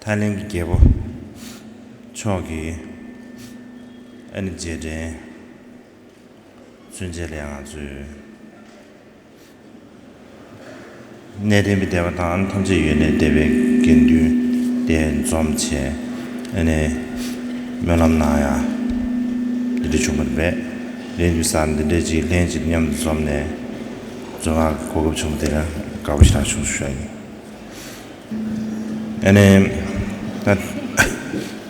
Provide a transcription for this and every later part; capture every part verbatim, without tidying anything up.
ཐའི་ལེན་གྱི་རྒྱལ་པོ་མཆོག་གི་ཨ་ནི་རྗེས་དྲན་ཚུན་ཆད་ལ་ཡང་ང་ཚོས་གནས་བརྟན་པའི་སྡེ་པ་དང་ཨ་ནི་ཐམས་ཅད་ཡོད་གནས་སྡེ་པའི་དགེ་འདུན་དེ་འཛོམས་བྱས་ཨ་ནི་སྨོན་ལམ་གནང་ཡ་འདི་འདྲ་བྱུང་བ་རེད། དེ་ཡིན་དུས་ཙང་འདི་འདྲའི་ཅིག་ལྷན་ཅིག་མཉམ་དུ་འཛོམས་ནས་འཛོམས་ཡག་གི་གོ་སྐབས་བྱུང་བ་དེ་ལ་དགའ་པོ་ཞེ་དྲག་བྱུང་ཞུ་ཡ་ཡིན། ཨ་ནི། ད།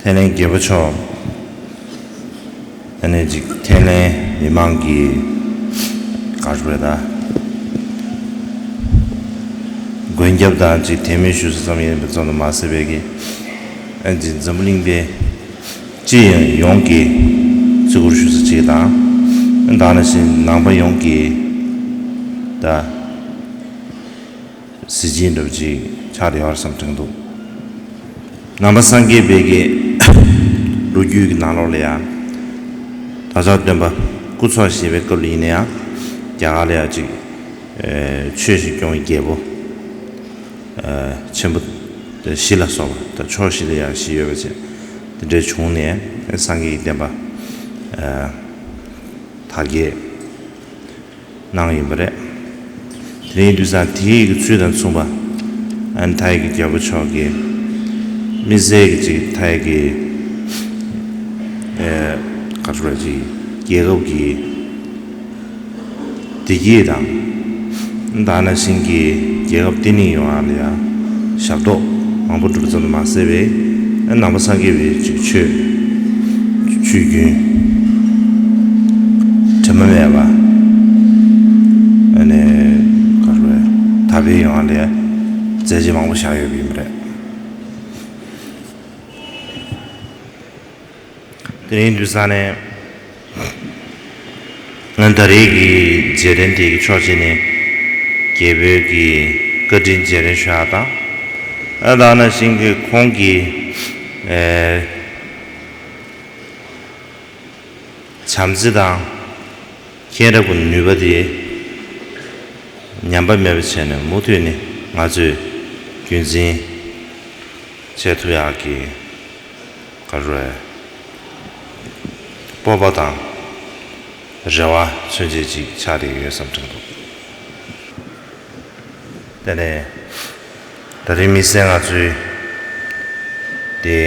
ཐའི་ལེན་རྒྱལ་པོ་མཆོག་ཨ་ནི་ཅིག་ཐའི་ལེན་མི་མང་གི་ག་རེ་ཟེར་དགོས་རེད་ད། མགོན་སྐྱབས་དང་ཅིག་དད་མོས་ཞུ་ས་ཙམ་ཡིན་པ་ཙམ་དུ་མ་ཟད་པའི་གི། ཨ་ནི་ཅིག་འཛམ་བུ་གླིང་པའི་སྤྱི་ཡོངས་ཀྱི་བརྩི་བཀུར་ཞུ་ས་ཅིག་དང་། ཨ་ནི་ད་ནང་བཞིན་ནང་པ་ཡོངས་ཀྱི་ད། གཟི་བརྗིད་འདྲ་པོ་ཅིག་ཆགས་བསྡད་ཡོད་རེད་བསམ་དྲན་འདུག་ནང་པ་སངས་རྒྱས་པའི་གི་ལོ་རྒྱུས་ཀྱི་ནང་ལོགས་ལ་ཡང་། བདག་ཅག་སྟོན་པ་སྐུ་འཚོ་བཞེས་པའི་སྐབས་ལ་ཡིན་ན་ཡང་རྒྱ་གར་ལ་ཡང་ཅིག་ཆོས་ཤིག་སྐྱོང་བའི་རྒྱལ་པོ་ཆེན་པོ་བཞི་ལ་སོགས་པ་དང་ཕྱོགས་བཞི་ལ་ཡང་བཞི་ཡོད་པ་བྱས། དེ་འདྲའི་བྱུང་ནས་སངས་རྒྱས་ཀྱི་བསྟན་པ་དར་རྒྱས་གནང་ཡིན་པ་རེད། དེ་ཡིན་དུས་ཙང་དེའི་གི་ཚུལ་དང་མཚུངས་པ། ཨ་ནི་ཐའི་གི་རྒྱལ་པོ་མཆོག་གིས་དམིགས་བསལ་གྱི་ཅིག་ཐའི་གི་ཨེ་ག་རེ་ཟེར་ཅིག་རྒྱལ་ཁབ་ཀྱི་བདེ་སྐྱིད་དང་། ད་ནང་བཞིན་གྱི་རྒྱལ་ཁབ་བརྟན་ལྷིང་ཡོང་བ་ལ་ཡང་ཞབས་ཏོག་མང་པོ་བསྒྲུབས་ཙམ་དུ་མ་ཟད་པའི་ནང་པ་སངས་རྒྱས་པའི་ཅིག་ཆོས་ཆོས་རྒྱུན་དྲི་མ་མེད་པ་ཨ་ནི་ག་རེ་དར་སྤེལ་ཡོང་བ་ལ་མཛད་རྗེས་མང་པོ་བཞག་ཡོད་པ་ཡིན་པ་རེད། དེ་ཡིན་དུས་ཙང་ནས་ང་ད་རེས་ཀྱི་རྗེས་དྲན་དེ་གི་ཕྱོགས་གཅིག་ནས་རྒྱལ་པོའི་གི་བཀའ་དྲིན་རྗེས་དྲན་ཞུ་ཡག་དང་། ཨ་ད་ནང་བཞིན་གྱི་ཁོང་གི་ཨེ་བྱམས་བརྩེ་དང་། མཁྱེན་རབ་ཀྱི་ནུས་པ་དེ་ཉམས་པ་མེད་པ་བྱས་ནས་མུ་མཐུད་ནས་ང་ཚོས་རྒྱུན་འཛིན་བྱེད་ཐུབ་ཡག་གི་ག་རེ་སྤོབས་པ་དང་རེ་བ་མཚོན་བྱེད་ཅིག་ཆགས་བསྡད་ཡོད་བསམ་དྲན་འདུག་དེ་ནས་ད་རེས་དམིགས་བསལ་ང་ཚོའི་དེ་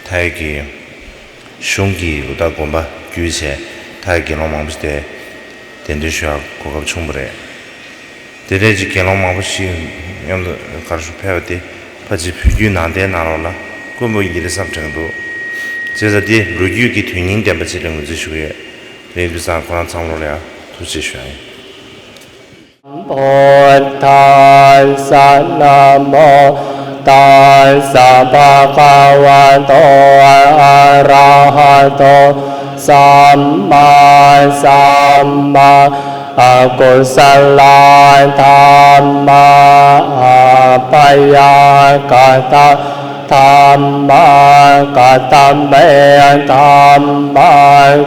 ཐའི་གི་གཞུང་གི་ད་དགོན་པ་བརྒྱུད་བྱས་ཐའི་དགེ་སློང་མང་པོ་ཞིག་དེ་གདན་འདྲེན་ཞུ་ཡག་གོ་སྐབས་བྱུང་བ་རེད། དེ་འདྲའི་ཅིག་དགེ་སློང་མང་པོ་ཞིག་མཉམ་དུ་གར་ཞུ་ཕེབས་པ་དེ་ཕལ་ཆེར་བོད་བརྒྱུད་ནང་བསྟན་ནང་ལོགས་ལ་དཀོན་པོ་ཡིན་གྱི་རེད་བསམ་དྲན་འདུག་བྱས་ཙང་དེ་ལོ་རྒྱུས་ཀྱི་དོན་སྙིང་ལྡན་པ་ཅིག་ལ་ངོས་འཛིན་ཞུ་གི་ཡོད། དེ་ཡིན་དུས་ཙང་ཁོ་རང་ཚང་མ་ལ་ཡང་ཐུགས་རྗེ་ཆེ་ཞུ་ཡག་ཡིན། Buddhassa namo tassa bhagavato arahato sammāsambuddhassa. Akusalā dhammā abyākatā dhammā. Katame dhammā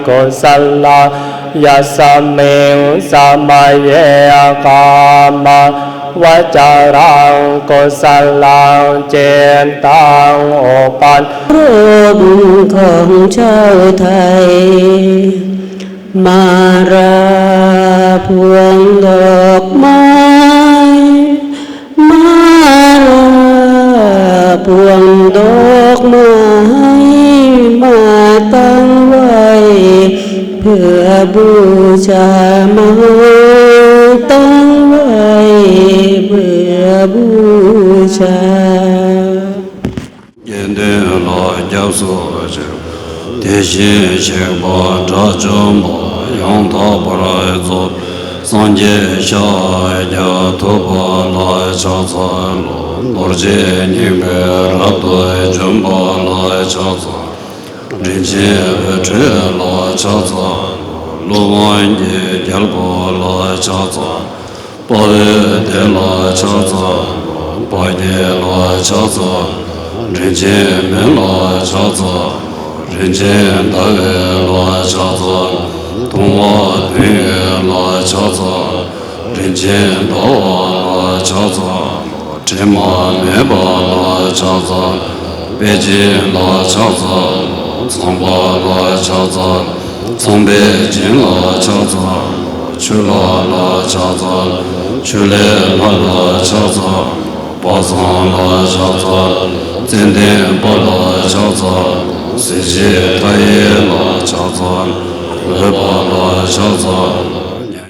kusalā? Yasmiṃ samaye kāmāvacaraṃ kusalaṃ cittaṃ upann รูปของเจ้าไทย มาราพวงดอกไม้ มาราพวงดอกไม้ มาตั้งไว้เพื่อบูชา มาตั้งไว้เพื่อบูชา དགེ་འདུན་ལ་སྐྱབས་སུ་མཆི། དེ་བཞིན་གཤེགས་པ་དགྲ་བཅོམ་པ་ཡང་དག་པར་རྫོགས་པའི་སངས་རྒྱས་ཤཱཀྱ་ཐུབ་པ་ལ་ཕྱག་འཚལ་ལོ། རྡོ་རྗེ་སྙིང་པོས་རབ་ཏུ་འཇོམས་པ་ལ་ཕྱག་འཚལ། རིན་ཆེན་འོད་འཕྲོ་ལ་ཕྱག་འཚལ་ལོ། ཀླུ་དབང་གི་རྒྱལ་པོ་ལ་ཕྱག་འཚལ། དཔའ་བོའི་སྡེ་ལ་ཕྱག་འཚལ་ལོ། དཔའ་བརྒྱད་ལ་ཕྱག་འཚལ་ལོ། རིན་ཆེན་མེ་ལ་ཕྱག་འཚལ་ལོ། རིན་ཆེན་ཟླ་འོད་ལ་ཕྱག་འཚལ་ལོ། མཐོང་བ་དོན་ཡོད་ལ་ཕྱག་འཚལ་ལོ། རིན་ཆེན་ཟླ་བ་ལ་ཕྱག་འཚལ་ལོ། དྲི་མ་མེད་པ་ལ་ཕྱག་འཚལ་ལོ། དཔལ་སྦྱིན་ལ་ཕྱག་འཚལ་ལོ། ཚངས་པ་ལ་ཕྱག་འཚལ་ལོ། ཚངས་པས་སྦྱིན་ལ་ཕྱག་འཚལ་ལོ། ཆོས་ལྷ་ལ་ཕྱག་འཚལ་ལོ། ཆོས་ལས་ལྷ་ལ་ཕྱག་འཚལ་ལོ། དཔལ་བཟང་ལ་ཕྱག་འཚལ་ལོ། ཙན་དན་དཔལ་ལ་ཕྱག་འཚལ་ལོ། གཟི་བརྗིད་མཐའ་ཡས་ལ་ཕྱག་འཚལ་ལོ། འོད་དཔལ་ལ་ཕྱག་འཚལ་ལོ།